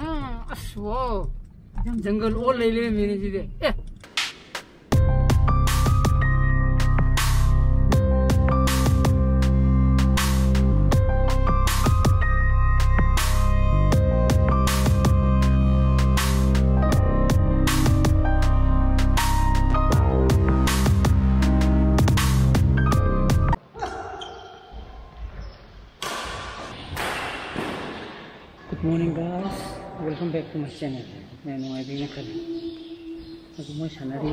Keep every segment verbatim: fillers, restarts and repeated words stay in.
ꯑꯥ, ꯑꯁ, ꯋꯥꯎ꯫ ꯌꯥꯝ ꯖꯪꯒꯜ ꯑꯣꯜ ꯂꯩ ꯂꯩꯔꯝꯃꯦꯅꯦ ꯁꯤꯗꯤ꯫ ꯑꯦ꯫ Good morning, guys. Welcome back to my channel. ꯃꯌꯥꯝ ꯅꯨꯡꯉꯥꯏꯕꯤꯅ ꯈꯜꯂꯤ꯫ ꯑꯗꯨ ꯃꯣꯏ ꯁꯥꯟꯅꯔꯤ꯫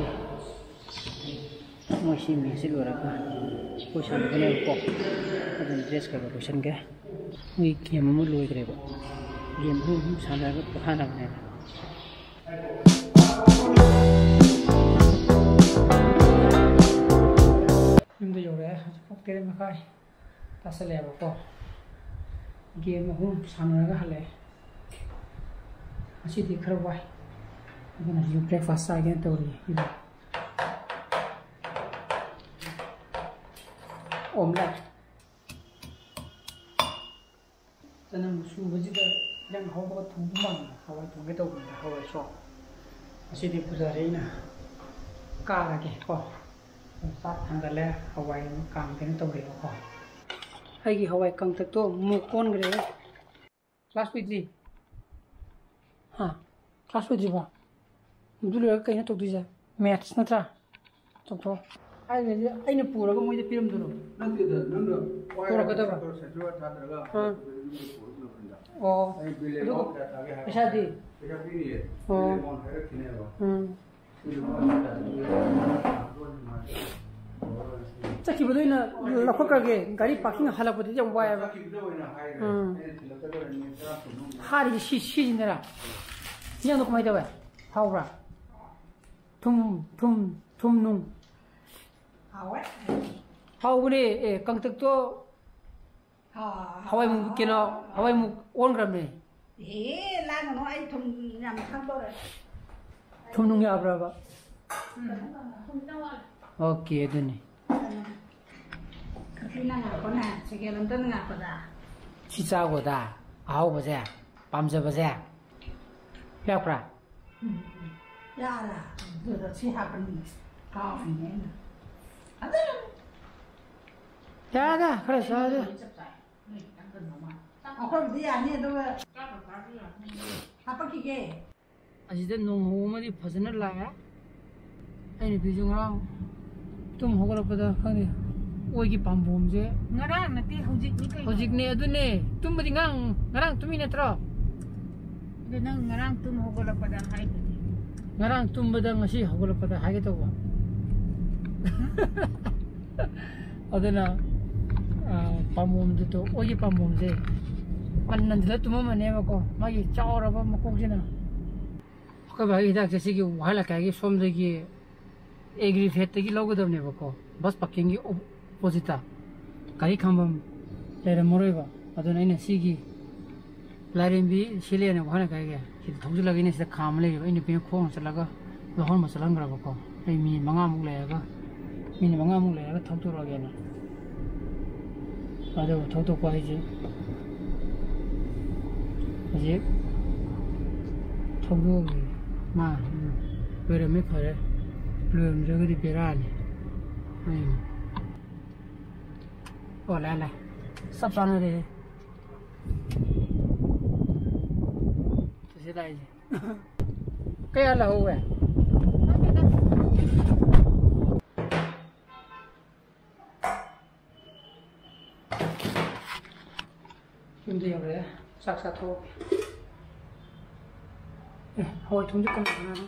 ꯃꯣꯏ ꯁꯤ ꯃꯦꯠꯁꯁꯤ ꯂꯣꯏꯔꯒ ꯑꯩꯈꯣꯏ ꯁꯥꯟꯅꯒꯅꯦꯕꯀꯣ꯫ ꯑꯗꯨꯅ ꯗ꯭ꯔꯦꯁ ꯈꯔ ꯈꯔ ꯂꯣꯏꯁꯟꯒꯦ꯫ ꯃꯣꯏ ꯒꯦꯝ ꯑꯃ ꯂꯣꯏꯈ꯭ꯔꯦꯕ꯫ ꯒꯦꯝ ꯑꯍꯨꯝ ꯑꯍꯨꯝ ꯁꯥꯟꯅꯔꯒ ꯄꯣꯊꯥꯅꯕꯅꯦꯕ꯫ ꯌꯨꯝꯗ ꯌꯧꯔꯛꯑꯦ꯫ ꯍꯧꯖꯤꯛ ꯄꯨꯡ ꯇꯔꯦꯠ ꯃꯈꯥꯏ ꯇꯥꯁꯜꯂꯛꯑꯦꯕꯀꯣ꯫ ꯒꯦꯝ ꯑꯍꯨꯝ ꯁꯥꯟꯅꯔꯒ ꯍꯜꯂꯛꯑꯦ꯫ ꯉꯁꯤꯗꯤ ꯈꯔ ꯋꯥꯏ꯫ ꯑꯗꯨꯅ ꯍꯧꯖꯤꯛ ꯕ꯭ꯔꯦꯛꯐꯥꯁ ꯆꯥꯒꯦꯅ ꯇꯧꯔꯤ꯫ ꯑꯣꯝꯂꯦꯠ꯫ ꯆꯅꯝ ꯁꯨꯕꯁꯤꯗ ꯏꯟꯖꯥꯡ ꯑꯍꯥꯎꯕꯒ ꯊꯣꯡꯕ ꯃꯥꯟꯕ꯫ ꯍꯋꯥꯏ ꯊꯣꯡꯒꯦ ꯇꯧꯕꯅꯤꯗ, ꯍꯋꯥꯏ ꯁꯣꯛ꯫ ꯉꯁꯤꯗꯤ ꯄꯨꯖꯥꯔꯤ ꯑꯩꯅ ꯀꯥꯔꯒꯦ ꯀꯣ꯫ ꯆꯥꯛ ꯊꯥꯡꯒꯠꯂꯦ, ꯍꯋꯥꯏ ꯑꯃ ꯀꯥꯝꯒꯦꯅ ꯇꯧꯔꯦꯕꯀꯣ꯫ ꯑꯩꯒꯤ ꯍꯋꯥꯏ ꯀꯪꯇꯛꯇꯣ ꯃꯨꯛ ꯑꯣꯟꯈ꯭ꯔꯦ꯫ ꯀ꯭ꯂꯥꯁ ꯂꯣꯏꯗ꯭ꯔꯤ? ꯍꯥ? ꯀ꯭ꯂꯥꯁ ꯂꯣꯏꯗ꯭ꯔꯤꯕꯣ? ꯑꯗꯨ ꯂꯣꯏꯔꯒ ꯀꯩꯅꯣ ꯇꯧꯗꯣꯏꯁꯦ? ꯃꯦꯠꯁ ꯅꯠꯇ꯭ꯔꯥ? ꯇꯧꯊꯣꯛꯑꯣ꯫ ꯍꯥꯏꯔꯤꯁꯦ ꯑꯩꯅ ꯄꯨꯔꯒ ꯃꯣꯏꯗ ꯄꯤꯔꯝꯗꯣꯏꯔꯣ? ꯅꯠꯇꯦꯗ, ꯅꯪꯅ ꯋꯥꯏ ꯄꯨꯔꯛꯀꯗꯕ? ꯁꯦꯟꯇꯔ ꯁꯦꯟꯇꯔ ꯊꯥꯗꯔꯒ ꯑꯥ꯫ ꯍꯜꯂꯛꯄꯗ ꯌꯨꯝꯗ ꯄꯨꯔꯛꯅꯕꯅꯤꯗ꯫ ꯑꯣ꯫ ꯑꯩ ꯕꯤꯜ ꯑꯗꯨꯒ ꯑꯦꯃꯥꯎꯟ ꯀꯌꯥ ꯇꯥꯒꯦ ꯍꯥꯏꯕ꯫ ꯄꯩꯁꯥꯗꯤ? ꯄꯩꯁꯥ ꯄꯤꯔꯤꯌꯦ꯫ ꯑꯣ꯫ Bill amount ꯍꯥꯏꯔꯛꯈꯤꯅꯦꯕ꯫ ꯎꯝ꯫ ꯆꯠꯈꯤꯕꯗ ꯑꯣꯏꯅ ꯂꯧꯈꯠꯈ꯭ꯔꯒꯦ꯫ ꯒꯥꯔꯤ ꯄꯥꯔꯀꯤꯡ ꯍꯜꯂꯛꯄꯗꯗꯤ ꯌꯥꯝ ꯋꯥꯏꯑꯦꯕ꯫ ꯆꯠꯈꯤꯕꯗ ꯑꯣꯏꯅ ꯍꯥꯏꯈ꯭ꯔꯦ꯫ ꯎꯝ꯫ ꯑꯩꯅ ꯊꯤꯜꯂꯛꯀꯗꯕ ꯅꯨꯃꯤꯠ ꯇꯔꯥ ꯀꯨꯟꯃꯨꯛ꯫ ꯍꯥꯔꯤꯁꯦ ꯁꯤ-, ꯁꯤꯁꯤꯅꯔꯥ? ꯏꯟꯖꯥꯡꯗꯣ ꯀꯃꯥꯏꯅ ꯇꯧꯋꯦ? ꯍꯥꯎꯕ꯭ꯔꯥ? ꯊꯨꯝ, ꯊꯨꯝ, ꯊꯨꯝ ꯅꯨꯡ? ꯍꯥꯎꯋꯦ꯫ ꯍꯥꯎꯕꯅꯦ꯫ ꯑꯦ, ꯀꯪꯇꯛꯇꯣ ꯑꯥ, ꯍꯋꯥꯏ ꯃꯨꯛ, ꯀꯩꯅꯣ, ꯍꯋꯥꯏ ꯃꯨꯛ ꯑꯣꯟꯈ꯭ꯔꯕꯅꯦ꯫ ꯑꯦ, ꯂꯥꯡꯒꯅꯨ, ꯑꯩ ꯊꯨꯝ ꯌꯥꯝ ꯊꯛꯇꯧꯔꯦ꯫ ꯊꯨꯝ ꯅꯨꯡ ꯌꯥꯕ꯭ꯔꯕ? ꯎꯝ꯫ ꯑꯣꯀꯦ, ꯑꯗꯨꯅꯤ꯫ ꯀꯛꯆꯤꯡꯅ ꯉꯥꯛꯄꯅꯦ, ꯁꯦꯀꯦꯟ ꯑꯝꯇꯅ ꯉꯥꯛꯄꯗ꯫ ꯁꯤ ꯆꯥꯈꯣꯗ, ꯑꯍꯥꯎꯕꯁꯦ, ꯄꯥꯝꯖꯕꯁꯦ꯫ ꯌꯥꯎꯈ꯭ꯔꯥ? ꯎꯝ, ꯎꯝ꯫ ꯌꯥꯔꯦ꯫ ꯑꯗꯨꯗ ꯁꯤ ꯍꯥꯞꯄꯅꯤ꯫ ꯀꯥꯎꯔꯤꯅꯦ ꯑꯩꯅ꯫ ꯑꯗꯨ ꯌꯥꯔꯦ, ꯈꯔ ꯆꯥꯁꯦ꯫ ꯑꯩꯈꯣꯏꯕꯨꯗꯤ ꯌꯥꯅꯤ, ꯑꯗꯨꯒ ꯍꯥꯄꯛꯈꯤꯒꯦ꯫ ꯑꯁꯤꯗ ꯅꯣꯡ ꯍꯧ ꯑꯃꯗꯤ ꯐꯖꯅ ꯂꯥꯛꯑꯦ꯫ ꯑꯩ ꯅꯨꯄꯤꯁꯨ ꯉꯔꯥꯡ ꯇꯨꯝ ꯍꯧꯒꯠꯂꯛꯄꯗ, ꯈꯪꯗꯦ, ꯑꯣꯏꯒꯤ ꯄꯥꯝꯕꯣꯝꯁꯦ ꯉꯔꯥꯡ ꯅꯠꯇꯦ, ꯍꯧꯖꯤꯛꯅꯤ ꯀꯩꯅꯣ꯫ ꯍꯧꯖꯤꯛꯅꯦ, ꯑꯗꯨꯅꯦ꯫ ꯇꯨꯝꯕꯗꯤ ꯉꯔꯥꯡ, ꯉꯔꯥꯡ ꯇꯨꯝꯃꯤ ꯅꯠꯇ꯭ꯔꯣ? ꯑꯗꯨ ꯅꯪ ꯉꯔꯥꯡ ꯇꯨꯝ ꯍꯧꯒꯠꯂꯛꯄꯗ ꯍꯥꯏꯗꯨꯗꯤ꯫ ꯉꯔꯥꯡ ꯇꯨꯝꯕꯗ ꯉꯁꯤ ꯍꯧꯒꯠꯂꯛꯄꯗ ꯍꯥꯏꯒꯦ ꯇꯧꯕ꯫ ꯑꯗꯨꯅ, ꯑ, ꯄꯥꯝꯕꯣꯝꯗꯨꯗꯣ, ꯑꯣꯏꯒꯤ ꯄꯥꯝꯕꯣꯝꯁꯦ ꯄꯟ ꯅꯟꯁꯤꯜꯂ ꯇꯨꯝꯃꯝꯃꯅꯦꯕꯀꯣ, ꯃꯥꯒꯤ ꯆꯥꯎꯔꯕ ꯃꯀꯣꯛꯁꯤꯅ꯫ ꯑꯩꯈꯣꯏ ꯕꯥꯒꯤ ꯍꯤꯗꯥꯛꯁꯦ ꯁꯤꯒꯤ ꯋꯥꯍꯜ ꯂꯩꯀꯥꯏꯒꯤ ꯁꯣꯝꯗꯒꯤ ꯑꯦꯒ꯭ꯔꯤ ꯐꯦꯠꯇꯒꯤ ꯂꯧꯒꯗꯕꯅꯦꯕꯀꯣ, ꯕꯁ ꯄꯥꯔꯀꯤꯡꯒꯤ ꯑꯣꯄꯣꯖꯤꯠꯇ꯫ ꯒꯥꯔꯤ ꯈꯥꯝꯐꯝ ꯂꯩꯔꯝꯃꯔꯣꯏꯕ꯫ ꯑꯗꯨꯅ ꯑꯩꯅ ꯁꯤꯒꯤ ꯂꯥꯏꯔꯦꯝꯕꯤ ꯁꯤꯂꯦꯅ ꯋꯥꯍꯜ ꯂꯩꯀꯥꯏꯒꯤ ꯁꯤꯗ ꯊꯧꯖꯤꯜꯂꯒ ꯑꯩꯅ ꯁꯤꯗ ꯈꯥꯝꯃ ꯂꯩꯔꯤꯕ꯫ ꯑꯩ ꯅꯨꯄꯤꯅ ꯈꯣꯡꯅ ꯆꯠꯂꯒ ꯂꯧꯍꯟꯕ ꯆꯠꯍꯟꯈ꯭ꯔꯕꯀꯣ꯫ ꯑꯩ ꯃꯤꯅꯤꯠ ꯃꯉꯥꯃꯨꯛ ꯂꯩꯔꯒ, ꯃꯤꯅꯤꯠ ꯃꯉꯥꯃꯨꯛ ꯂꯩꯔꯒ ꯊꯧꯗꯣꯔꯛꯑꯒꯦꯅ꯫ ꯑꯗꯨ ꯊꯧꯗꯣꯛꯄ ꯍꯥꯏꯁꯦ ꯍꯧꯖꯤꯛ ꯊꯧꯗꯣꯛꯑꯒꯦ꯫ ꯃꯥ, ꯎꯝ, ꯂꯣꯏꯔꯝꯃꯦ, ꯐꯔꯦ꯫ ꯂꯣꯏꯔꯝꯗ꯭ꯔꯒꯗꯤ ꯕꯦꯔꯥꯅꯤ꯫ ꯎꯝ꯫ ꯑꯣ, ꯂꯥꯛꯑꯦ, ꯂꯥꯛꯑꯦ꯫ ꯆꯞ ꯆꯥꯅꯔꯦꯍꯦ꯫ ꯆꯠꯁꯦ ꯂꯥꯛꯏꯁꯦ꯫ ꯀꯌꯥ ꯂꯧꯍꯧꯋꯦ? ꯌꯨꯝꯗ ꯌꯧꯔꯛꯑꯦ꯫ ꯆꯥꯛ ꯆꯥꯊꯣꯛꯑꯒꯦ꯫ ꯑꯦ, ꯍꯋꯥꯏ ꯊꯣꯡꯁꯦ ꯀꯅꯥ ꯀꯅꯥꯅꯣ?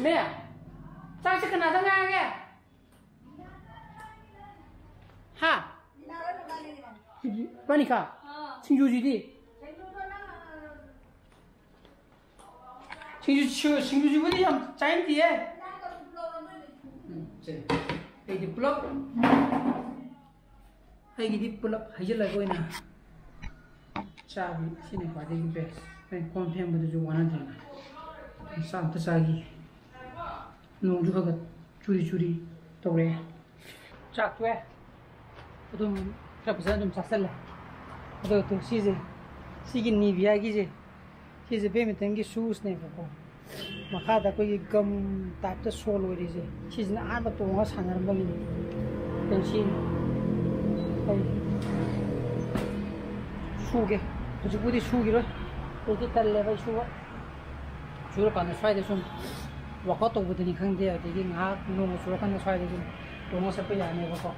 ꯃꯦ! ꯆꯥꯛꯁꯦ ꯀꯅꯥꯗ ꯉꯥꯏꯔꯒꯦ? ꯍꯥ? ꯄꯥꯅꯤꯀꯥ? ꯁꯤꯡꯖꯨꯁꯤꯗꯤ? ꯁꯤꯡꯖꯨ, ꯁꯤꯡꯖꯨꯁꯤꯕꯨꯗꯤ ꯌꯥꯝ ꯆꯥꯅꯤꯡꯗꯤꯌꯦ꯫ ꯎꯝ, ꯁꯦ꯫ ꯑꯩꯗꯤ ꯄꯨꯂꯞ, ꯑꯩꯒꯤꯗꯤ ꯄꯨꯂꯞ ꯍꯩꯖꯤꯜꯂꯒ ꯑꯣꯏꯅ ꯆꯥꯕꯤ꯫ ꯁꯤꯅ ꯈ꯭ꯋꯥꯏꯗꯒꯤ best꯫ ꯑꯩ ꯀꯣꯟ ꯐꯦꯡꯕꯗꯨꯁꯨ ꯋꯥꯅꯗ꯭ꯔꯦꯅ꯫ ꯆꯥꯛ ꯑꯝꯇ ꯆꯥꯈꯤ꯫ ꯅꯣꯡꯁꯨ ꯈꯔ ꯈꯔ ꯆꯨꯔꯤ ꯆꯨꯔꯤ ꯇꯧꯔꯛꯑꯦ꯫ ꯆꯥꯛ ꯇꯣꯛꯑꯦ꯫ ꯑꯗꯨꯝ ꯈꯔ ꯐꯖꯅ ꯑꯗꯨꯝ ꯆꯥꯁꯜꯂꯦ꯫ ꯑꯗꯣ ꯇꯨ ꯁꯤꯁꯦ, ꯁꯤꯒꯤ ꯅꯤꯚꯤꯌꯥꯒꯤꯁꯦ, ꯁꯤꯁꯦ ꯕꯦꯗꯃꯤꯟꯇꯟꯒꯤ ꯁꯨꯁꯅꯦꯕꯀꯣ꯫ ꯃꯈꯥꯗ ꯑꯩꯈꯣꯏꯒꯤ ꯒꯝ ꯇꯥꯏꯞꯇ ꯁꯣꯜ ꯑꯣꯏꯔꯤꯁꯦ, ꯁꯤꯁꯤꯅ ꯑꯍꯥꯟꯕ ꯇꯣꯡꯉꯒ ꯁꯥꯟꯅꯔꯝꯕꯒꯤꯅꯤ꯫ ꯀꯩꯅꯣ ꯁꯤ ꯑꯩ ꯁꯨꯒꯦ꯫ ꯍꯧꯖꯤꯛꯄꯨꯗꯤ ꯁꯨꯈꯤꯔꯣꯏ꯫ ꯍꯧꯖꯤꯛꯇꯤ ꯇꯜꯂꯦꯕ ꯑꯩ ꯁꯨꯕ꯫ ꯁꯨꯔꯀꯥꯟꯗ ꯁ꯭ꯋꯥꯏꯗ ꯁꯨꯝ ꯋꯥꯛꯑꯥꯎꯠ ꯇꯧꯕꯗꯅꯤ ꯈꯪꯗꯦ, ꯑꯗꯒꯤ ꯉꯥꯏꯍꯥꯛ ꯅꯣꯡꯃ ꯆꯨꯔꯀꯥꯟꯗ ꯁ꯭ꯋꯥꯏꯗ ꯁꯨꯝ ꯇꯣꯡꯉ ꯆꯠꯄ ꯌꯥꯅꯦꯕꯀꯣ꯫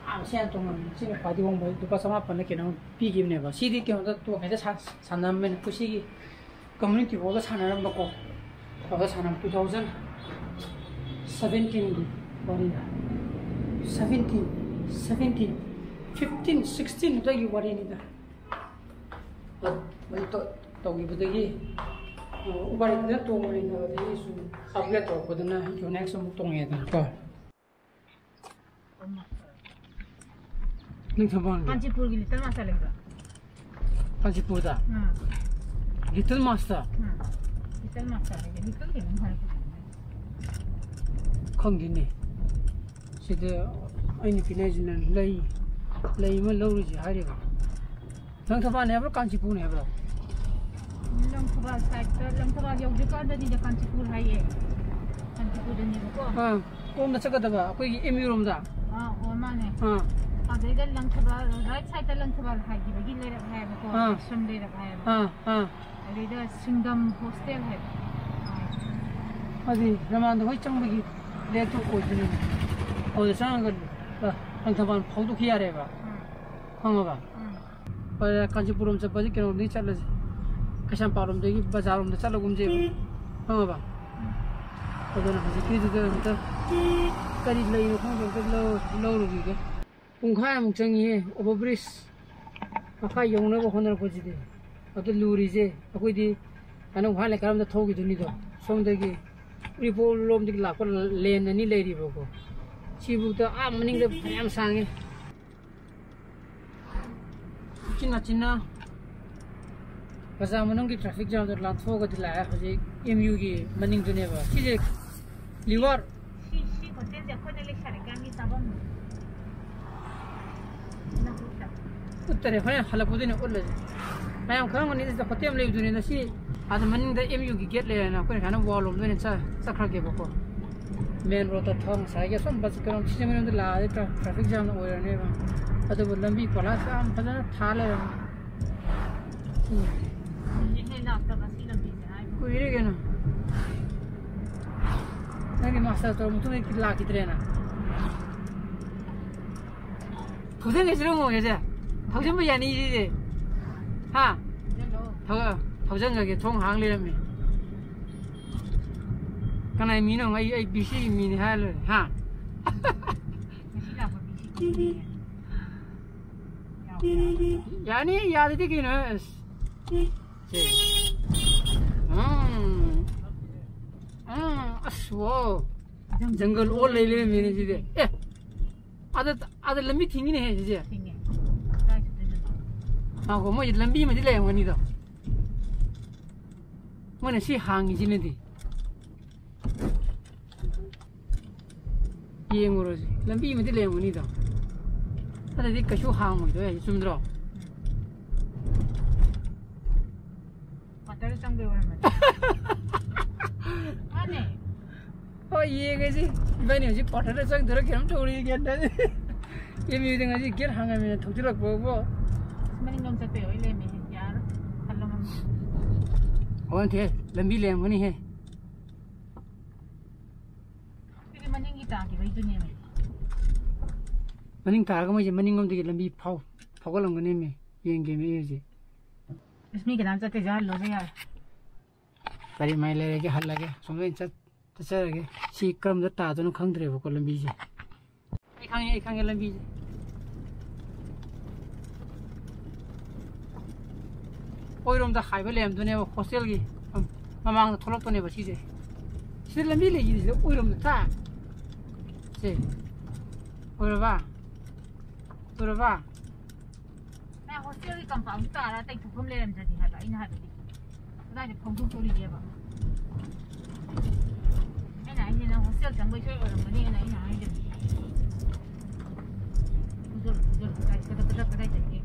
ꯑꯥ, ꯁꯤ ꯌꯥꯝ ꯇꯣꯡꯉꯝꯃꯤ꯫ ꯁꯤꯅ ꯈ꯭ꯋꯥꯏꯗꯒꯤ ꯍꯣꯡꯕ, ꯂꯨꯄꯥ ꯆꯃꯥꯄꯜꯗ ꯀꯩꯅꯣ ꯄꯤꯈꯤꯕꯅꯦꯕ꯫ ꯁꯤꯗꯤ ꯀꯩꯅꯣꯗ ꯇꯣꯡꯉꯦꯗ ꯁꯥ-, ꯁꯥꯟꯅꯔꯝꯕꯅꯤ꯫ ꯑꯩꯈꯣꯏ ꯁꯤꯒꯤ ꯀꯝꯃ꯭ꯌꯨꯅꯤꯇꯤ ꯍꯣꯜꯗ ꯁꯥꯟꯅꯔꯝꯕꯀꯣ꯫ ꯑꯗꯨꯗ ꯁꯥꯟꯅꯕ two thousand seventeenꯒꯤ ꯋꯥꯔꯤꯗ꯫ Seventeen, seventeen, fifteen, sixteen ꯑꯗꯨꯋꯥꯏꯒꯤ ꯋꯥꯔꯤꯅꯤꯗ꯫ ꯃꯗꯨ ꯇꯧ-, ꯇꯧꯈꯤꯕꯗꯒꯤ, ꯑ, ꯎꯄꯥꯏ ꯂꯩꯇꯗꯅ ꯇꯣꯡꯕꯅꯤꯅ, ꯑꯗꯒꯤ ꯁꯨꯝ upgrade ꯇꯧꯔꯛꯄꯗꯨꯅ Yonex ꯑꯃꯨꯛ ꯇꯣꯡꯉꯦꯗꯅꯀꯣ꯫ ꯅꯪ ꯊꯕꯛ ꯀꯥꯟꯆꯤꯄꯨꯔꯒꯤ ꯂꯤꯇꯜ ꯃꯥꯁꯇꯔ ꯂꯩꯕ꯭ꯔꯥ? ꯀꯥꯟꯆꯤꯄꯨꯔꯗ? ꯎꯝ꯫ Little master? ꯎꯝ꯫ ꯂꯤꯇꯜ ꯃꯥꯁꯇꯔ ꯍꯥꯏꯁꯦ ꯂꯤꯇꯜ ꯀꯩꯅꯣꯝ ꯍꯥꯏꯕꯅꯦ꯫ ꯈꯪꯗꯦꯅꯦ꯫ ꯁꯤꯗ ꯑꯩꯅ ꯄꯤꯅꯔꯤꯁꯤꯅ ꯂꯩ, ꯂꯩ ꯑꯃ ꯂꯧꯔꯨꯁꯤ ꯍꯥꯏꯔꯤꯕ꯫ ꯂꯪꯊꯕꯥꯜꯅꯦ ꯍꯥꯏꯕ꯭ꯔꯣ, ꯀꯥꯟꯆꯤꯄꯨꯔꯅꯦ ꯍꯥꯏꯕ꯭ꯔꯣ? ꯂꯪꯊꯕꯥꯜ ꯁꯥꯏꯠꯇ, ꯂꯪꯊꯕꯥꯜ ꯌꯧꯗ꯭ꯔꯤꯀꯥꯟꯗꯅꯤꯗ ꯀꯥꯟꯆꯤꯄꯨꯔ ꯍꯥꯏꯌꯦ꯫ ꯀꯥꯟꯆꯤꯄꯨꯔꯗꯅꯦꯕꯀꯣ꯫ ꯑꯥ, ꯀꯣꯝꯗ ꯆꯠꯀꯗꯕ, ꯑꯩꯈꯣꯏꯒꯤ M U ꯔꯣꯝꯗ꯫ ꯑꯥ, ꯑꯣ, ꯃꯥꯅꯦ꯫ ꯑꯥ꯫ ꯑꯗꯩꯗ ꯂꯪꯊꯕꯥꯜ, ꯔꯥꯏꯠ ꯁꯥꯏꯠꯇ ꯂꯪꯊꯕꯥꯜ ꯍꯥꯏꯈꯤꯕꯒꯤ ꯂꯩꯔꯛ ꯍꯥꯏꯌꯦꯕꯀꯣ, ꯑꯥ꯫ ꯁꯝ ꯂꯩꯔꯛ ꯍꯥꯏꯌꯦꯕ꯫ ꯑꯥ, ꯑꯥ꯫ ꯑꯗꯩꯗ ꯁꯤꯡꯗꯝ ꯍꯣꯁꯇꯦꯜ ꯍꯥꯏꯕ꯫ ꯑꯗꯨꯗꯤ ꯔꯃꯥꯟꯗꯣ ꯍꯣꯏ ꯆꯪꯕꯒꯤ ꯂꯦꯛꯇꯣ ꯑꯣꯏꯗꯣꯏꯅꯦ꯫ ꯑꯗꯨꯗ ꯆꯪꯉꯒ, ꯑ, ꯂꯪꯊꯕꯥꯜ ꯐꯥꯎꯗꯣꯛꯈꯤ ꯌꯥꯔꯦꯕ꯫ ꯎꯝ꯫ ꯈꯪꯉꯕ? ꯎꯝ꯫ ꯍꯣꯏ, ꯀꯥꯟꯆꯤꯄꯨꯔ ꯔꯣꯝ ꯆꯠꯄꯁꯦ ꯀꯩꯅꯣꯔꯣꯝꯗꯒꯤ ꯆꯠꯂꯁꯦ꯫ ꯀꯩꯁꯥꯝꯄꯥꯠ ꯔꯣꯝꯗꯒꯤ ꯕꯖꯥꯔ ꯔꯣꯝꯗ ꯆꯠꯂꯒꯨꯝꯁꯦꯕ꯫ ꯈꯪꯉꯕ? ꯎꯝ꯫ ꯑꯗꯨꯅ ꯍꯧꯖꯤꯛꯀꯤꯗꯨꯗ ꯑꯝꯇ ꯀꯔꯤ ꯂꯩꯅꯣ ꯈꯪꯗꯦ, ꯑꯝꯇ ꯂꯧ-, ꯂꯧꯔꯨꯈꯤꯒꯦ꯫ ꯄꯨꯡꯈꯥꯏꯃꯨꯛ ꯆꯪꯉꯤꯍꯦ, over bridge ꯃꯈꯥ ꯌꯧꯅꯕ ꯍꯣꯠꯅꯔꯛꯄꯁꯤꯗꯤ꯫ ꯑꯗꯨ ꯂꯨꯔꯤꯁꯦ ꯑꯩꯈꯣꯏꯗꯤ ꯑꯅꯧꯕ ꯍꯥꯏ ꯂꯩꯀꯥꯏꯔꯣꯝꯗ ꯊꯧꯈꯤꯗꯣꯏꯅꯤꯗꯣ, ꯁꯣꯝꯗꯒꯤ ꯎꯔꯤꯄꯣꯛ ꯂꯣꯝꯗꯒꯤ ꯂꯥꯛꯄ ꯂꯦꯟ ꯑꯅꯤ ꯂꯩꯔꯤꯕꯀꯣ꯫ ꯁꯤꯕꯨꯛꯇ ꯑꯥ ꯃꯅꯤꯡꯗ ꯐꯅꯌꯥꯝ ꯁꯥꯡꯉꯦ꯫ ꯎꯆꯤꯟ ꯅꯥꯆꯤꯟꯅ ꯕꯖꯥꯔ ꯃꯅꯨꯡꯒꯤ traffic jamꯗꯣ ꯂꯥꯟꯊꯣꯛꯑꯒꯗꯤ ꯂꯥꯛꯑꯦ꯫ ꯍꯧꯖꯤꯛ M U ꯒꯤ ꯃꯅꯤꯡꯗꯨꯅꯦꯕ꯫ ꯁꯤꯁꯦ liver꯫ ꯁꯤ, ꯁꯤ ꯍꯣꯇꯦꯜꯁꯦ ꯑꯩꯈꯣꯏꯅ ꯂꯩꯁꯥꯔꯤꯀꯥꯟꯒꯤ ꯆꯥꯐꯝꯅꯤ꯫ ꯎꯠꯇꯔꯦ, ꯍꯣꯔꯦꯟ ꯍꯜꯂꯛꯄꯗ ꯑꯣꯏꯅ ꯎꯠꯂꯁꯦ꯫ ꯃꯌꯥꯝ ꯈꯪꯉꯝꯒꯅꯤ, ꯁꯤꯗ ꯍꯣꯇꯦꯜ ꯑꯃ ꯂꯩꯕꯗꯨꯅꯦ꯫ ꯉꯁꯤ ꯑꯥꯗ ꯃꯅꯤꯡꯗ ꯑꯦꯝ ꯌꯨꯒꯤ ꯒꯦꯠ ꯂꯩꯔꯦꯅ, ꯑꯩꯈꯣꯏꯅ ꯁꯨꯃꯥꯏꯅ ꯋꯥꯜ ꯂꯣꯝꯗ ꯑꯣꯏꯅ ꯆꯠ- ꯆꯠꯈ꯭ꯔꯒꯦꯕꯀꯣ꯫ ꯃꯦꯟ ꯔꯣꯗꯇ ꯊꯣꯡ ꯉꯁꯥꯏꯒꯤ ꯑꯁꯣꯝ ꯕꯁ ꯀꯩꯅꯣꯝ ꯁꯤꯖꯟ ꯃꯅꯨꯡꯗ ꯂꯥꯛꯑꯗꯤ ꯇ꯭ꯔꯥ- ꯇ꯭ꯔꯥꯐꯤꯛ ꯖꯥꯝ ꯑꯣꯏꯔꯅꯦꯕ꯫ ꯑꯗꯨꯕꯨ ꯂꯝꯕꯤ ꯀꯣꯏꯂꯥꯁ ꯌꯥꯝ ꯐꯖꯅ ꯊꯥ ꯂꯩꯔꯝꯃꯦ꯫ ꯎꯝ꯫ ꯀꯨꯏꯔꯦ ꯀꯩꯅꯣ꯫ ꯅꯪꯗꯤ ꯃꯥꯁꯇꯔ ꯇꯧꯔ ꯃꯇꯨꯡꯗ ꯂꯥꯛꯈꯤꯗ꯭ꯔꯦꯅ꯫ ꯊꯧꯖꯟꯒꯦ ꯁꯤꯔꯣ ꯃꯣꯏꯒꯁꯦ? ꯊꯧꯖꯟꯕ ꯌꯥꯅꯤ ꯁꯤꯁꯦ꯫ ꯍꯥ? ꯊꯧ- ꯊꯧꯖꯟꯈ꯭ꯔꯒꯦ, ꯊꯣꯡ ꯍꯥꯡ ꯂꯩꯔꯝꯃꯦ꯫ ꯀꯅꯥꯏ ꯃꯤꯅꯣ? ꯑꯩ, ꯑꯩ ꯕꯤ ꯁꯤꯒꯤ ꯃꯤꯅꯤ ꯍꯥꯏꯔ ꯂꯣꯏꯔꯦ꯫ ꯍꯥ? ꯌꯥꯅꯤ, ꯌꯥꯗꯗꯤ ꯀꯩꯅꯣ? ꯑꯁ꯫ ꯁꯦ꯫ ꯎꯝ꯫ ꯎꯝ, ꯑꯁ, ꯋꯥꯎ꯫ ꯖꯪꯒꯜ ꯑꯣꯜ ꯂꯩ ꯂꯩꯔꯝꯃꯦꯅꯦ ꯁꯤꯗꯤ꯫ ꯑꯦ, ꯑꯗ, ꯑꯗ ꯂꯝꯕꯤ ꯊꯤꯡꯉꯤꯅꯦꯍꯦ ꯁꯤꯁꯦ꯫ ꯊꯤꯡꯉꯦ꯫ ꯀꯥꯏ ꯆꯠꯇꯣꯏꯅꯣ? ꯉꯥꯏꯈꯣ, ꯃꯣꯏ ꯂꯝꯕꯤ ꯑꯃꯗꯤ ꯂꯩꯔꯝꯒꯅꯤꯗꯣ꯫ ꯃꯣꯏꯅ ꯁꯤ ꯍꯥꯡꯉꯤꯁꯤꯅꯗꯤ꯫ ꯌꯦꯡꯉꯨꯔꯁꯤ꯫ ꯂꯝꯕꯤ ꯑꯃꯗꯤ ꯂꯩꯔꯝꯒꯅꯤꯗꯣ꯫ ꯑꯗꯨꯗꯤ ꯀꯩꯁꯨ ꯍꯥꯡꯉꯣꯏꯗꯣꯏ ꯍꯥꯏꯁꯦ, ꯆꯨꯝꯗ꯭ꯔꯣ? ꯀ꯭ꯋꯥꯇꯔ ꯆꯪꯕꯩ ꯑꯣꯏꯔꯝꯃꯅꯤ꯫ ꯃꯥꯅꯦ꯫ ꯍꯣꯏ, ꯌꯦꯡꯉꯁꯤ꯫ ꯏꯕꯥꯅꯤ ꯍꯧꯖꯤꯛ ꯀ꯭ꯋꯥꯇꯔꯗ ꯆꯪꯗꯣꯏꯔꯥ ꯀꯩꯅꯣꯝ ꯇꯧꯔꯤ, ꯒ꯭ꯌꯥꯟ ꯇꯥꯗꯦ꯫ ꯑꯦꯝ ꯌꯨꯗ ꯉꯁꯤ ꯒꯦꯠ ꯍꯥꯡꯉꯝꯃꯤꯅ ꯊꯣꯛꯆꯤꯜꯂꯛꯄꯕꯨ꯫ ꯑꯁ, ꯃꯅꯤꯡꯂꯣꯝ ꯆꯠꯄꯩ ꯑꯣꯏ ꯂꯩꯔꯝꯃꯦ꯫ ꯌꯥꯔꯣꯏ꯫ ꯈꯜꯂꯝꯃꯅꯤ꯫ ꯑꯣ, ꯅꯠꯇꯦ, ꯂꯝꯕꯤ ꯂꯩꯔꯝꯒꯅꯤꯍꯦ꯫ ꯁꯤꯗꯤ ꯃꯅꯤꯡꯒꯤ ꯇꯥꯈꯤꯕꯩꯗꯨꯅꯦꯃꯦ꯫ ꯃꯅꯤꯡ ꯇꯥꯔꯒ ꯃꯣꯏꯁꯦ ꯃꯅꯤꯡꯂꯣꯝꯗꯒꯤ ꯂꯝꯕꯤ ꯐꯥꯎ-, ꯐꯥꯎꯒꯠꯂꯝꯒꯅꯦꯃꯦ꯫ ꯌꯦꯡꯒꯦꯃꯦ ꯑꯩ ꯍꯧꯖꯤꯛ꯫ ꯑꯁ, ꯃꯤ ꯀꯅꯥꯝ ꯆꯠꯇꯦ, ꯍꯜꯂꯣꯗ ꯌꯥꯔꯦ꯫ ꯀꯔꯤ ꯃꯥꯏ ꯂꯩꯔꯒꯦ, ꯍꯜꯂꯒꯦ꯫ ꯁꯣꯝꯗ ꯑꯣꯏꯅ ꯆꯠ-, ꯆꯠꯆꯔꯒꯦ꯫ ꯁꯤ ꯀꯔꯝꯗ ꯇꯥꯗꯣꯏꯅꯣ ꯈꯪꯗ꯭ꯔꯦꯕꯀꯣ ꯂꯝꯕꯤꯁꯦ꯫ ꯑꯩ ꯈꯪꯉꯦ, ꯑꯩ ꯈꯪꯉꯦ ꯂꯝꯕꯤꯁꯦ꯫ ꯑꯣꯏꯔꯣꯝꯗ ꯍꯥꯏꯕ ꯂꯩꯔꯝꯗꯣꯏꯅꯦꯕ ꯍꯣꯁꯇꯦꯜꯒꯤ꯫ ꯃꯃꯥꯡꯗ ꯊꯣꯛꯂꯛꯄꯅꯦꯕ ꯁꯤꯁꯦ꯫ ꯁꯤꯗ ꯂꯝꯕꯤ ꯂꯩꯈꯤꯕꯁꯤꯗ ꯑꯣꯏꯔꯣꯝꯗ ꯇꯥ-, ꯁꯦ꯫ ꯑꯣꯏꯔꯕ? ꯑꯣꯏꯔꯕ? ꯅꯪ ꯍꯣꯁꯇꯦꯜꯒꯤ ꯀꯝꯄꯥꯎꯟ ꯇꯥꯔ ꯇꯩꯊꯣꯛꯐꯝ ꯂꯩꯔꯝꯗ꯭ꯔꯗꯤ ꯍꯥꯏꯕ, ꯑꯩꯅ ꯍꯥꯏꯕꯗꯤ꯫ ꯀꯗꯥꯏꯗ ꯐꯥꯎꯗꯣꯛꯇꯣꯔꯤꯒꯦꯕ? ꯑꯩꯅ ꯍꯥꯏꯁꯦ ꯅꯪ ꯍꯣꯁꯇꯦꯜ ꯆꯪꯕꯩ ꯁꯣꯏ ꯑꯣꯏꯔꯝꯒꯅꯤ, ꯑꯩꯅ, ꯑꯩꯅ ꯍꯥꯏꯁꯦ꯫ ꯐꯨꯖꯜꯂꯨ, ꯐꯨꯖꯜꯂꯨ, ꯀꯗꯥꯏ, ꯀꯗꯥꯏ, ꯀꯗꯥꯏ, ꯀꯗꯥꯏ ꯆꯠꯒꯦ?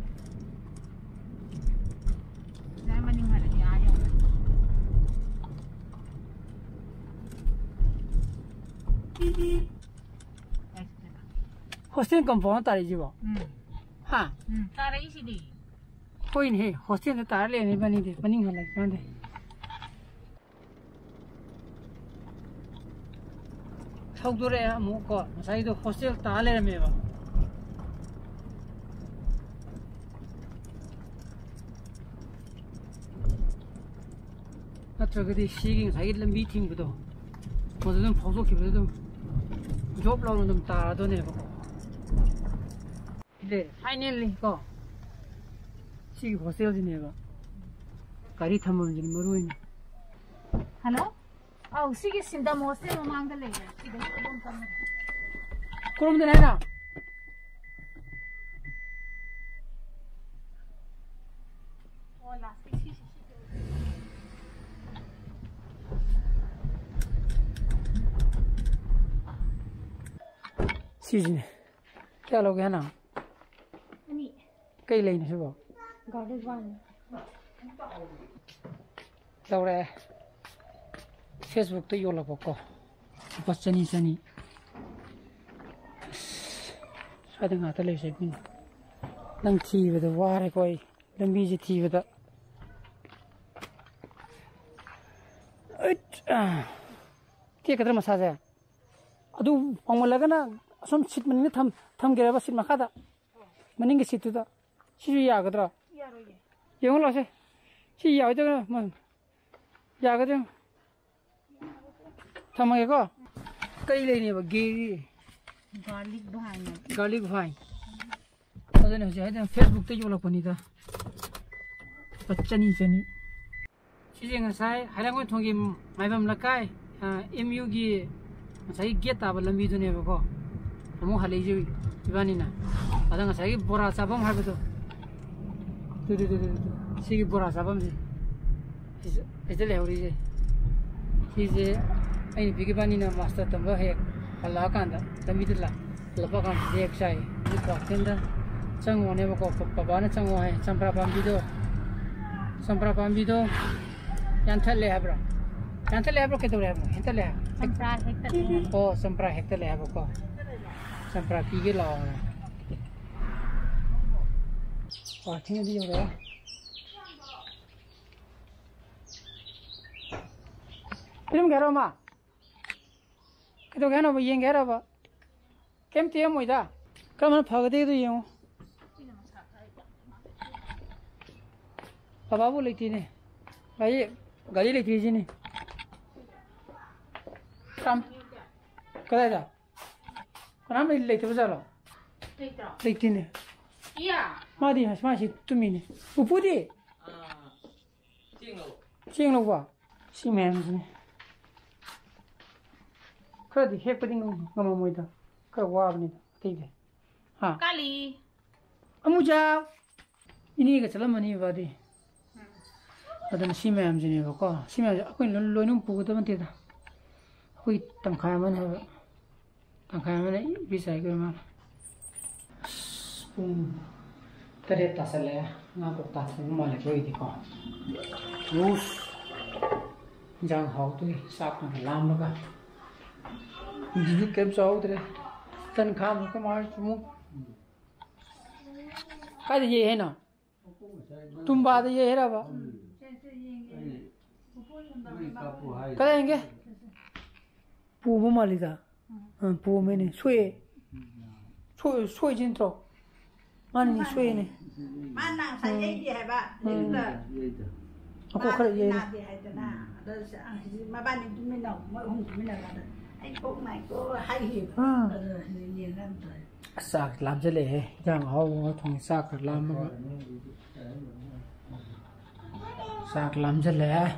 Hostel compound ꯇꯥꯔꯛꯏꯁꯤꯕꯣ? ꯎꯝ꯫ ꯍꯥ? ꯎꯝ, ꯇꯥꯔꯛꯏꯁꯤꯗꯤ꯫ ꯍꯣꯏꯅꯦꯍꯦ, hostel ꯗ ꯇꯥꯔ ꯂꯩꯔꯝꯃꯦ ꯏꯕꯥꯅꯤꯗꯤ, ꯃꯅꯤꯡ ꯍꯜꯂꯛꯀꯥꯟꯗ꯫ ꯊꯧꯗꯣꯔꯛꯑꯦ ꯑꯃꯨꯛ ꯀꯣ, ꯉꯁꯥꯏꯗꯣ hostel ꯇꯥ ꯂꯩꯔꯝꯃꯦꯕ꯫ ꯅꯠꯇ꯭ꯔꯒꯗꯤ ꯁꯤꯒꯤ ꯉꯁꯥꯏꯒꯤ ꯂꯝꯕꯤ ꯊꯤꯡꯕꯗꯣ, ꯃꯗꯨ ꯑꯗꯨꯝ ꯐꯥꯎꯗꯣꯛꯈꯤꯕꯗ ꯑꯗꯨꯝ ꯖꯣꯞ ꯂꯥꯎꯅ ꯑꯗꯨꯝ ꯇꯥꯔꯗꯣꯏꯅꯦꯕꯀꯣ꯫ ꯁꯤꯗꯤ finally ꯀꯣ, ꯁꯤꯒꯤ hostel ꯁꯤꯅꯦꯕ꯫ ꯒꯥꯔꯤ ꯊꯝꯐꯝꯁꯤꯅ ꯃꯔꯨ ꯑꯣꯏꯅ꯫ ꯍꯜꯂꯣ? ꯑꯧ, ꯁꯤꯒꯤ ꯁꯤꯟꯗꯝ hostel ꯃꯃꯥꯡꯗ ꯂꯩꯔꯦ꯫ ꯁꯤꯗꯒꯤ ꯑꯗꯨꯝ ꯆꯪꯉꯒ꯫ ꯀꯔꯣꯝꯗꯅꯦ ꯍꯥꯏꯅꯣ? ꯑꯣ, ꯂꯥꯁꯀꯤ ꯁꯤ, ꯁꯤ, ꯁꯤ꯫ ꯁꯤꯁꯤꯅꯦ꯫ ꯀꯌꯥ ꯂꯧꯒꯦ ꯍꯥꯏꯅꯣ? ꯑꯅꯤ꯫ ꯀꯩ ꯂꯩꯅꯣ ꯁꯤꯕꯣ? Garlic vine꯫ ꯂꯧꯔꯛꯑꯦ꯫ Facebook ꯇ ꯌꯣꯜꯂꯛꯄꯀꯣ꯫ ꯂꯨꯄꯥ ꯆꯅꯤ, ꯆꯅꯤ꯫ ꯑꯁ, ꯁ꯭ꯋꯥꯏꯗ ꯉꯥꯛꯇ ꯂꯩꯁꯦ ꯏꯕꯨꯡꯉꯣ꯫ ꯅꯪ ꯊꯤꯕꯗ ꯋꯥꯔꯦꯀꯣ ꯑꯩ꯫ ꯂꯝꯕꯤꯁꯦ ꯊꯤꯕꯗ꯫ ꯑꯩꯠ, ꯑꯥ꯫ ꯇꯦꯛꯀꯗ꯭ꯔꯥ ꯃꯁꯥꯁꯦ? ꯑꯗꯨ ꯄꯥꯎꯃꯜꯂꯒꯅ ꯑꯁꯣꯝ seat ꯃꯅꯤꯡꯗ ꯊꯝ-, ꯊꯝꯒꯦꯔꯕ seat ꯃꯈꯥꯗ? ꯃꯅꯤꯡꯒꯤ seat ꯇꯨꯗ꯫ ꯁꯤꯁꯨ ꯌꯥꯒꯗ꯭ꯔꯥ? ꯌꯥꯔꯣꯏꯌꯦ꯫ ꯌꯦꯡꯉꯨ ꯂꯥꯛꯁꯦ꯫ ꯁꯤ ꯌꯥꯔꯣꯏꯗꯕ ꯃꯥꯜꯂꯦ꯫ ꯌꯥꯒꯗ꯭ꯔꯥ ꯌꯦꯡꯉꯨ꯫ ꯊꯝꯃꯒꯦꯀꯣ꯫ ꯀꯩ ꯂꯩꯅꯦꯕ? ꯒꯦ-, Garlic vine꯫ Garlic vine꯫ ꯑꯗꯨꯅꯦ ꯍꯧꯖꯤꯛ ꯍꯥꯏꯗꯅ Facebook ꯇ ꯌꯣꯜꯂꯛꯄꯅꯤꯗ꯫ ꯂꯨꯄꯥ ꯆꯅꯤ, ꯆꯅꯤ꯫ ꯁꯤꯁꯦ ꯉꯁꯥꯏ ꯍꯩꯔꯥꯡꯒꯣꯏꯊꯣꯡꯒꯤ ꯃꯥꯏꯕꯝ ꯂꯩꯀꯥꯏ, ꯑ, ꯑꯦꯝ ꯌꯨꯒꯤ ꯉꯁꯥꯏꯒꯤ gate ꯇꯥꯕ ꯂꯝꯕꯤꯗꯨꯅꯦꯕꯀꯣ꯫ ꯑꯃꯨꯛ ꯍꯜꯂꯛꯏꯁꯦ ꯏꯕꯥꯅꯤꯅ꯫ ꯑꯗ ꯉꯁꯥꯏꯒꯤ ꯕꯣꯔꯥ ꯆꯥꯐꯝ ꯍꯥꯏꯕꯗꯣ꯫ Two, two, two, two, two. ꯁꯤꯒꯤ ꯕꯣꯔꯥ ꯆꯥꯐꯝꯁꯦ꯫ ꯁꯤꯁꯦ, ꯑꯁꯤꯗ ꯂꯩꯍꯧꯔꯤꯁꯦ꯫ ꯁꯤꯁꯦ ꯑꯩ ꯅꯨꯄꯤꯒ ꯏꯕꯥꯅꯤꯅ master ꯇꯝꯕ ꯍꯦꯛ ꯍꯜꯂꯛꯑꯀꯥꯟꯗ ꯂꯝꯕꯤꯗ ꯂꯥꯛ-, ꯍꯜꯂꯛꯄ ꯀꯥꯟꯗ ꯍꯦꯛ ꯆꯥꯏ꯫ ꯁꯤ ꯀ꯭ꯋꯥꯀꯩꯊꯦꯜꯗ ꯆꯪꯉꯨꯅꯦꯕꯀꯣ꯫ ꯄ-, ꯄꯄꯥꯅ ꯆꯪꯉꯣ ꯍꯥꯏ꯫ ꯆꯝꯄ꯭ꯔꯥ ꯄꯥꯝꯕꯤꯗꯣ, ꯆꯝꯄ꯭ꯔꯥ ꯄꯥꯝꯕꯤꯗꯣ ꯌꯥꯟꯊꯠꯂꯦ ꯍꯥꯏꯕ꯭ꯔꯣ? ꯌꯥꯟꯊꯠꯂꯦ ꯍꯥꯏꯕ꯭ꯔꯣ? ꯀꯩꯗꯧꯔꯦ ꯍꯥꯏꯕꯅꯣ? ꯌꯥꯟꯊꯠꯂꯦ ꯍꯥꯏꯕ꯫ ꯆꯝꯄ꯭ꯔꯥ ꯍꯦꯛꯇꯠꯂꯦ ꯍꯥꯏꯕ꯫ ꯑꯣ, ꯆꯝꯄ꯭ꯔꯥ ꯍꯦꯛꯇꯠꯂꯦ ꯍꯥꯏꯕꯀꯣ꯫ ꯆꯝꯄ꯭ꯔꯥ ꯄꯤꯒꯦ ꯂꯥꯛꯑꯣꯅ꯫ ꯋꯥꯛꯀꯤꯡꯗꯤ ꯌꯧꯔꯛꯑꯦ꯫ ꯐꯤꯂꯝꯒꯦ ꯍꯥꯏꯔꯣ, ꯃꯥ? ꯀꯩꯗꯧꯒꯦ ꯍꯥꯏꯅꯣꯕ? ꯌꯦꯡꯒꯦ ꯍꯥꯏꯔꯕ? ꯀꯩꯝ ꯇꯦꯛꯑꯝꯃꯣꯏꯗ꯫ ꯀꯔꯝꯕꯅ ꯐꯒꯗꯒꯦꯗꯣ ꯌꯦꯡꯉꯣ꯫ ꯕꯕꯥꯕꯨ ꯂꯩꯇꯦꯅꯦ꯫ ꯒꯥꯔꯤ, ꯒꯥꯔꯤ ꯂꯩꯇ꯭ꯔꯤꯁꯤꯅꯤ꯫ ꯀꯝ-, ꯀꯗꯥꯏꯗ? ꯀꯅꯥꯝ ꯂꯩ-, ꯂꯩꯇꯕ ꯖꯥꯠꯂꯣ? ꯂꯩꯇ꯭ꯔꯣ? ꯂꯩꯇꯦꯅꯦ꯫ ꯏꯌꯥ꯫ ꯃꯥꯗꯤ ꯃꯥꯁꯤ ꯇꯨꯝꯃꯤꯅꯦ꯫ ꯎꯄꯨꯗꯤ? ꯑꯥ, ꯆꯦꯡ ꯂꯧ꯫ ꯆꯦꯡ ꯂꯧꯕ? ꯁꯤ ꯃꯌꯥꯝꯁꯤꯅꯦ꯫ ꯈꯔꯗꯤ ꯍꯦꯛꯄꯗꯤ ꯉꯝ-, ꯉꯝꯃꯝꯃꯣꯏꯗ꯫ ꯈꯔ ꯋꯥꯕꯅꯤꯗ ꯑꯇꯩꯗꯤ꯫ ꯍꯥ? ꯀꯥꯂꯤ꯫ ꯑꯃꯨꯖꯥ! ꯏꯅꯦꯒ ꯆꯠꯂꯝꯃꯅꯤ ꯕꯕꯥꯗꯤ꯫ ꯑꯗꯨꯅ ꯁꯤ ꯃꯌꯥꯝꯁꯤꯅꯦꯕꯀꯣ꯫ ꯁꯤ ꯃꯌꯥꯝꯁꯦ ꯑꯩꯈꯣꯏꯅ ꯂꯣꯏ-, ꯂꯣꯏꯅꯃꯛ ꯄꯨꯒꯗꯕ ꯅꯠꯇꯦꯗ꯫ ꯑꯩꯈꯣꯏ ꯇꯪꯈꯥꯏ ꯑꯃꯅ ꯍꯥꯏꯕ꯫ ꯇꯪꯈꯥꯏ ꯑꯃꯅ ꯏꯕꯦꯆꯥꯒꯤ ꯑꯣꯏ ꯃꯥꯜꯂꯦ꯫ ꯑꯁ, ꯄꯨꯡ ꯇꯔꯦꯠ ꯇꯥꯁꯜꯂꯛꯑꯦ꯫ ꯉꯥ ꯀꯧꯇꯥ ꯊꯣꯡꯕ ꯃꯥꯜꯂꯦ ꯑꯩꯈꯣꯏꯒꯤꯗꯤꯀꯣ꯫ ꯎꯁ! ꯏꯟꯖꯥꯡ ꯍꯥꯎꯗꯣꯏ, ꯆꯥꯛꯅꯒ ꯂꯥꯝꯕꯒ꯫ ꯍꯧꯖꯤꯛꯁꯨ ꯀꯩꯝ ꯆꯥꯍꯧꯗ꯭ꯔꯦ꯫ ꯇꯟ ꯈꯥꯝꯃꯤ ꯑꯩꯈꯣꯏ ꯃꯥ ꯍꯣꯏꯁꯨ ꯑꯃꯨꯛ꯫ ꯀꯥꯏꯗ ꯌꯦꯛ ꯍꯥꯏꯅꯣ? ꯇꯨꯝꯕꯥꯗ ꯌꯦꯛ ꯍꯥꯏꯔꯕ? ꯀꯗꯥꯏ ꯌꯦꯡꯒꯦ? ꯄꯣꯝꯕ ꯃꯥꯜꯂꯤꯗ꯫ ꯑ, ꯄꯣꯝꯃꯦꯅꯦ꯫ ꯁꯣꯛꯑꯦ꯫ ꯁꯣꯏ-, ꯁꯣꯏꯁꯤ ꯅꯠꯇ꯭ꯔꯣ? ꯃꯥꯅꯤ, ꯁꯣꯏꯅꯦ꯫ ꯃꯥꯅ ꯉꯁꯥꯏ ꯎꯝ꯫ ꯌꯩꯒꯦ ꯍꯥꯏꯕ, ꯎꯝ꯫ ꯂꯦꯞꯇ꯫ ꯃꯀꯣꯛ ꯈꯔ ꯃꯥꯅꯗꯤ ꯌꯩꯔꯦ꯫ ꯅꯥꯗꯦ ꯍꯥꯏꯗꯅ꯫ ꯑꯗꯣ ꯁ-, ꯑ, ꯍꯧꯖꯤꯛ ꯃꯕꯥꯅꯤ ꯇꯨꯃꯤꯟꯅꯧ, ꯃꯣꯏ ꯑꯍꯨꯝ ꯇꯨꯃꯤꯟꯅꯔꯒ ꯑꯗ ꯑꯩ ꯀꯣꯛ ꯅꯥꯏꯀꯣ ꯍꯥꯏꯈꯤꯕ꯫ ꯑꯥ꯫ ꯑꯗꯣ ꯍꯧꯖꯤꯛ ꯌꯦꯡꯉ ꯑꯝꯇ꯫ ꯑꯁ, ꯆꯥꯛ ꯂꯥꯝꯖꯜꯂꯛꯑꯦꯍꯦ꯫ ꯏꯟꯖꯥꯡ ꯑꯍꯥꯎꯕ ꯑꯃ ꯊꯣꯡꯉꯦ, ꯆꯥꯛ ꯈꯔ ꯂꯥꯝꯃꯒ꯫ ꯆꯥꯛ ꯂꯥꯝꯖꯜꯂꯛꯑꯦ꯫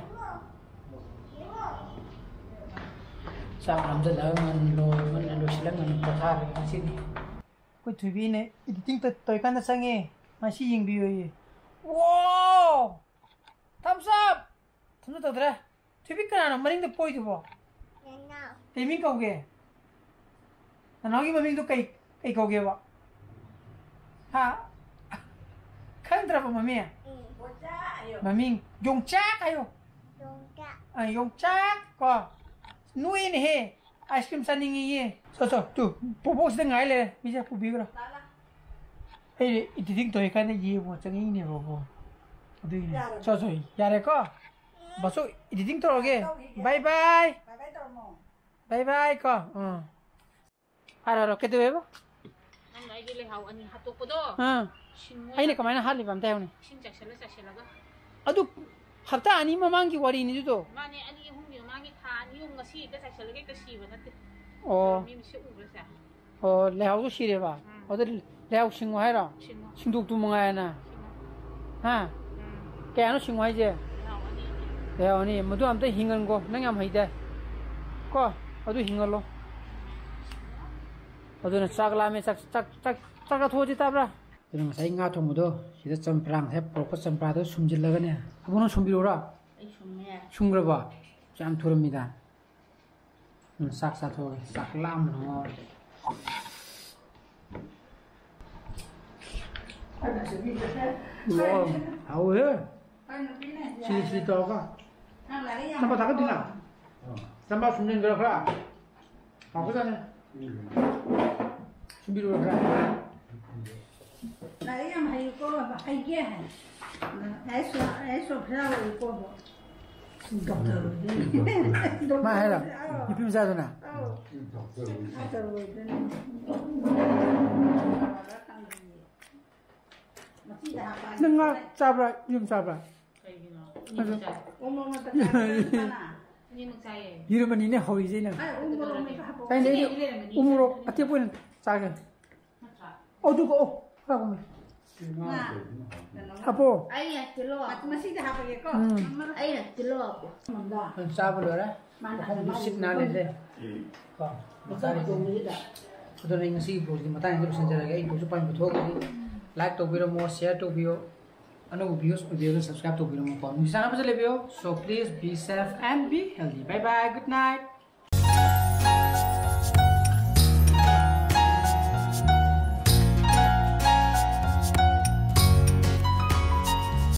ꯆꯥꯛ ꯂꯥꯝꯖꯜꯂꯛꯑꯒ ꯉꯟꯅ ꯂꯣꯏ-, ꯉꯟꯅ ꯂꯣꯏꯁꯤꯜꯂꯒ ꯉꯟꯅ ꯄꯣꯊꯥꯔꯒꯦ ꯉꯁꯤꯗꯤ꯫ ꯑꯩꯈꯣꯏ ꯊꯣꯏꯕꯤꯅ editing ꯇ-, ꯇꯧꯔꯤꯀꯥꯟꯗ ꯆꯪꯉꯦ꯫ ꯃꯥ ꯁꯤ ꯌꯦꯡꯕꯤꯌꯣꯌꯦ꯫ Wow! Thumbs up! Thumbs up ꯇꯧꯗ꯭ꯔꯦ꯫ ꯊꯣꯏꯕꯤ, ꯀꯅꯥꯅꯣ ꯃꯅꯤꯡꯗ ꯄꯣꯏꯗꯨꯕꯣ? ꯅꯅꯥꯎ꯫ ꯀꯩ ꯃꯤꯡ ꯀꯧꯒꯦ? ꯅꯅꯥꯎꯒꯤ ꯃꯃꯤꯡꯗꯣ ꯀꯩ, ꯀꯩ ꯀꯧꯒꯦꯕ? ꯍꯥ? ꯈꯪꯗ꯭ꯔꯕ ꯃꯃꯤꯡ? ꯎꯝ꯫ ꯃꯃꯤꯡ ꯌꯣꯡꯆꯥꯛ ꯍꯥꯏꯌꯣ꯫ ꯌꯣꯡꯆꯥꯛ꯫ ꯑ, ꯌꯣꯡꯆꯥꯛ ꯀꯣ꯫ ꯅꯣꯏꯅꯦꯍꯦ꯫ ꯑꯥꯏꯁ ꯀ꯭ꯔꯤꯝ ꯆꯥꯅꯤꯡꯉꯤꯌꯦ꯫ ꯆꯣ, ꯆꯣ, ꯇꯨ, ꯄꯣꯄꯣꯛꯁꯤꯗ ꯉꯥꯏ ꯂꯩꯔꯦ꯫ ꯃꯤꯁꯦ ꯄꯨꯕꯤꯈ꯭ꯔꯣ꯫ ꯑꯩ ꯏꯗꯤꯇꯤꯡ ꯇꯧꯔꯤꯀꯥꯟꯗ ꯌꯦꯡꯉꯣ ꯆꯪꯉꯛꯏꯅꯦꯕꯀꯣ꯫ ꯑꯗꯨꯒꯤꯅꯦ꯫ ꯌꯥꯔꯕꯣ? ꯆꯣ, ꯆꯣ, ꯌꯥꯔꯦꯀꯣ? ꯕꯥꯁꯨ, ꯏꯗꯤꯇꯤꯡ ꯇꯧꯔꯒꯦ꯫ ꯇꯧꯈꯤꯒꯦ꯫ ꯕꯥꯏ ꯕꯥꯏ꯫ ꯕꯥꯏ ꯕꯥꯏ ꯇꯧꯔꯝꯃꯣ꯫ ꯕꯥꯏ ꯕꯥꯏ ꯀꯣ꯫ ꯎꯝ꯫ ꯍꯥꯏꯔꯣ, ꯍꯥꯏꯔꯣ꯫ ꯀꯩꯗꯧꯋꯦꯕ? ꯅꯪꯅ ꯑꯩꯒꯤ ꯂꯩꯍꯥꯎ ꯑꯅꯤ ꯍꯥꯠꯇꯣꯛꯄꯗꯣ꯫ ꯑꯥ꯫ ꯁꯤꯡꯉꯣ ꯑꯩꯅ ꯌꯥꯗ꯭ꯔꯣ? ꯀꯃꯥꯏꯅ ꯍꯥꯠꯂꯤꯕ ꯑꯝꯇ ꯍꯥꯏꯌꯨꯅꯦ꯫ ꯏꯁꯤꯡ ꯆꯥꯏꯁꯤꯜꯂ ꯆꯥꯏꯁꯤꯜꯂꯒ꯫ ꯑꯗꯨ ꯍꯞꯇꯥ ꯑꯅꯤ ꯃꯃꯥꯡꯒꯤ ꯋꯥꯔꯤꯅꯤ ꯑꯗꯨꯗꯣ꯫ ꯃꯥꯅꯦ, ꯑꯅꯤ ꯑꯍꯨꯝꯒꯤ ꯃꯃꯥꯡꯒꯤ ꯊꯥ ꯑꯅꯤ ꯑꯍꯨꯝ ꯉꯁꯤ ꯍꯦꯛꯇ ꯆꯥꯏꯁꯤꯜꯂꯒ ꯍꯦꯛꯇ ꯁꯤꯕ ꯅꯠꯇꯦ꯫ ꯑꯣ꯫ ꯃꯤ ꯃꯁꯦ ꯎꯕ꯭ꯔꯁꯦ? ꯑꯣ, ꯂꯩꯍꯥꯎꯁꯨ ꯁꯤꯔꯦꯕ? ꯎꯝ꯫ ꯑꯗꯨ ꯂꯩꯍꯥꯎ ꯁꯤꯡꯉꯨ ꯍꯥꯏꯔꯣ? ꯁꯤꯡꯉꯣ꯫ ꯁꯤꯡꯗꯣꯛꯇꯨ ꯃꯉꯥꯏꯅ꯫ ꯁꯤꯡꯉꯣ꯫ ꯍꯥ? ꯎꯝ꯫ ꯀꯌꯥꯅꯣ ꯁꯤꯡꯉꯨ ꯍꯥꯏꯁꯦ? ꯂꯩꯍꯥꯎ ꯑꯅꯤ꯫ ꯂꯩꯍꯥꯎ ꯑꯅꯤ꯫ ꯃꯗꯨ ꯑꯝꯇ ꯍꯤꯡꯍꯟꯀꯣ꯫ ꯅꯪ ꯌꯥꯝ ꯍꯩꯗꯥꯏ꯫ ꯀꯣ? ꯑꯗꯨ ꯍꯤꯡꯍꯜꯂꯣ꯫ ꯑꯗꯨꯅ ꯆꯥꯛ ꯂꯥꯝꯃꯦ, ꯆꯥꯛ, ꯆꯥꯛ, ꯆꯥꯛ, ꯆꯥꯛ ꯆꯥꯊꯣꯛꯑꯁꯤ ꯇꯥꯕ꯭ꯔꯥ? ꯑꯗꯨꯅ ꯉꯁꯥꯏ ꯉꯥ ꯊꯣꯡꯕꯗꯣ ꯁꯤꯗ ꯆꯝꯄ꯭ꯔꯥ, ꯉꯁꯥꯏ ꯄꯨꯔꯛꯄ ꯆꯝꯄ꯭ꯔꯥꯗꯣ ꯁꯨꯝꯖꯤꯜꯂꯒꯅꯦ꯫ ꯑꯕꯨꯡꯅ ꯁꯨꯝꯕꯤꯔꯨꯔꯥ? ꯑꯩ ꯁꯨꯝꯃꯦ꯫ ꯁꯨꯝꯈ꯭ꯔꯕꯣ? ꯌꯥꯝ ꯊꯨꯔꯝꯃꯤꯗ꯫ ꯎꯝ, ꯆꯥꯛ ꯆꯥꯊꯣꯛꯑꯒꯦ꯫ ꯆꯥꯛ ꯂꯥꯝꯕꯅ ꯉꯥꯎꯔꯦ꯫ ꯋꯥꯎ, ꯍꯥꯎꯋꯦꯍꯦ꯫ ꯁꯤꯔꯤ ꯁꯤꯔꯤ ꯇꯧꯔꯒ꯫ ꯆꯝꯄ꯭ꯔꯥ ꯊꯥꯛꯀꯗꯣꯏꯅ? ꯆꯝꯄ꯭ꯔꯥ ꯁꯨꯝꯖꯤꯟꯈ꯭ꯔ ꯈꯔ? ꯍꯥꯎꯈ꯭ꯔꯖꯥꯠꯅꯦ꯫ ꯁꯨꯝꯕꯤꯔꯨꯔ ꯈꯔ? ꯂꯥꯏꯔꯤꯛ ꯌꯥꯝ ꯍꯩꯀꯣ, ꯍꯩꯒꯦ ꯍꯥꯏ꯫ ꯑꯩꯁꯨ, ꯑꯩꯁꯨ ꯈꯔ ꯑꯣꯏꯀꯣ꯫ ꯗꯣꯛꯇꯔ ꯑꯣꯏꯗꯣꯏꯅꯤ꯫ ꯃꯥ ꯍꯥꯏꯔꯣ? ꯑꯧ꯫ ꯅꯨꯄꯤ ꯃꯆꯥꯗꯨꯅ? ꯑꯧ꯫ ꯗꯣꯛꯇꯔ ꯑꯣꯏꯗꯣꯏꯅꯤ꯫ ꯃꯆꯤꯗ ꯍꯥꯞꯄ ꯅꯪ ꯉꯥ ꯆꯥꯕ꯭ꯔꯥ? ꯌꯦꯔꯨꯝ ꯆꯥꯕ꯭ꯔꯥ? ꯀꯩꯒꯤꯅꯣ? ꯑꯗꯨ ꯑꯅꯤꯃꯛ ꯆꯥꯏ꯫ ꯎ ꯃꯣꯔꯣꯛ ꯃꯦꯠꯄ ꯆꯥꯅ꯫ ꯑꯅꯤꯃꯛ ꯆꯥꯏꯌꯦ꯫ ꯌꯦꯔꯨꯝ ꯑꯅꯤꯅꯦ ꯍꯧꯔꯤꯁꯦ ꯑꯩꯅ꯫ ꯑꯩ ꯎ ꯃꯣꯔꯣꯛ ꯃꯦꯠꯄ ꯍꯥꯞꯄꯛꯑꯣ꯫ ꯑꯩꯅ ꯑꯩꯗꯤ ꯁꯤꯗꯤ ꯂꯩꯔꯝꯒꯅꯤ꯫ ꯎ ꯃꯣꯔꯣꯛ ꯑꯇꯦꯛꯄ ꯑꯣꯏꯅ ꯆꯥꯒꯦ꯫ ꯅꯠꯇ꯭ꯔꯥ? ꯑꯣ, ꯑꯗꯨꯒ, ꯑꯣ, ꯈꯔ ꯀꯨꯝꯃꯦ꯫ ꯉꯥ꯫ ꯀꯩꯅꯣ꯫ ꯍꯥꯞꯄꯣ꯫ ꯑꯩꯅ ꯇꯤꯜꯍꯧ ꯍꯥꯞꯄꯣ꯫ ꯃꯁꯤꯗ ꯍꯥꯞꯄꯒꯦꯀꯣ꯫ ꯎꯝ꯫ ꯑꯩꯅ ꯇꯤꯜꯍꯧ ꯍꯥꯞꯄꯣ꯫ ꯃꯟꯗꯥ꯫ ꯅꯪ ꯆꯥꯕ ꯂꯣꯏꯔꯦ? ꯃꯥꯅ ꯃꯈꯣꯡꯗꯨ ꯃꯥꯅ ꯁꯤꯠ ꯅꯥꯜꯂꯦ꯫ ꯀꯣ, ꯃꯆꯥ ꯆꯥꯔꯤꯁꯦ꯫ ꯇꯣꯡꯕꯁꯤꯗ꯫ ꯑꯗꯨꯅ ꯑꯩ ꯉꯁꯤꯒꯤ vlogꯁꯤ ꯃꯇꯥꯡꯁꯤꯗ ꯂꯣꯏꯁꯤꯟꯖꯔꯒꯦ꯫ ꯑꯩ vlogꯁꯨ ꯄꯥꯏꯕ ꯊꯣꯛꯑꯒꯗꯤ like ꯇꯧꯕꯤꯔꯝꯃꯣ, share ꯇꯧꯕꯤꯌꯣ꯫ ꯑꯅꯧꯕ viewers ꯑꯣꯏꯕꯤꯔꯒꯅ subscribe ꯇꯧꯕꯤꯔꯝꯃꯣꯀꯣ꯫ ꯅꯨꯡꯁꯤ ꯆꯥꯟꯅꯕꯁꯨ ꯂꯩꯕꯤꯌꯣ꯫ So please be safe and be healthy. Bye bye. Good night.